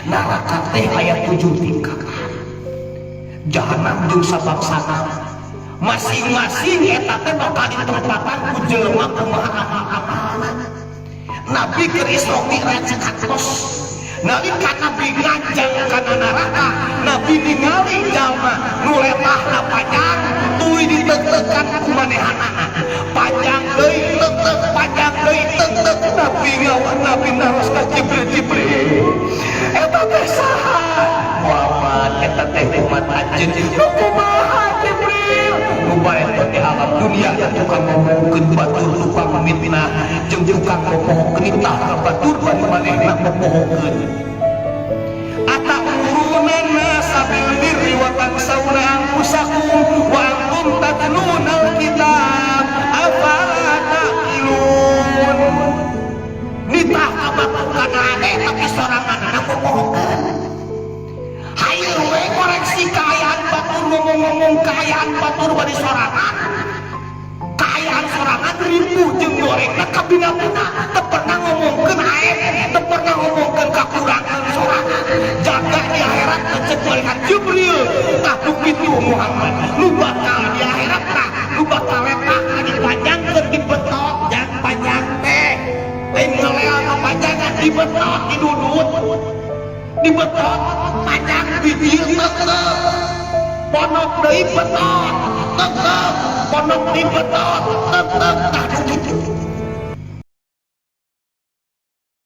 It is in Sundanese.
Neraka teh aya 7 tingkatan. Jahanam jeung sabangsana masing-masing eta teh bakal ditempatan ku jelema kumaha amal-amalna. Nabi keur Isra Mi'raj kantos nalika Nabi nganjang kana neraka, Nabi ningali jalma nu letahna panjang, tuluy diteuk-teukan ku manehanana, panjang deui teuk-teuk, panjang deui teuk-teuk. Nabi ngawan, Nabi naros ka Jibril, "Jibril, eta teh saha?" "Muhammad, eta teh umat anjeun." "Nu kumaha, Jibril?" "Nu bae di alam dunia tukang ngomongkeun batur, tukang mitnah jeung tukang ngomongkeun nitah ka batur, bari manehna mopohokeun. Atamuruna nasa bil birri wa tansawna anfusakum wa antum tatlunal kitab afala taqilun." Nitah ka batur kana ade, tapi sorangan mopohokeun. Hayu we koreksi kaayaan batur, ngomong-ngomong kaayaan batur bari sorangan, kaayaan sorangan ripuh jeung gorengna kabina-bina, teu pernah ngomongkeun aib, teu pernah ngomongkeun kakurangan sorangan. Jaga di akhirat, cek malaikat Jibril, tah nu kitu, Muhammad, nu bakal di akhirat, tah nu bakal letahna dipanjangkeun, dibetot. Jang panjang teh lain ngelel kapanjangan, dibetot, didudut, dibetot panjang bijil tetep ponok deui, betot tetep ponok, dibetot tetep. Tah, kitu.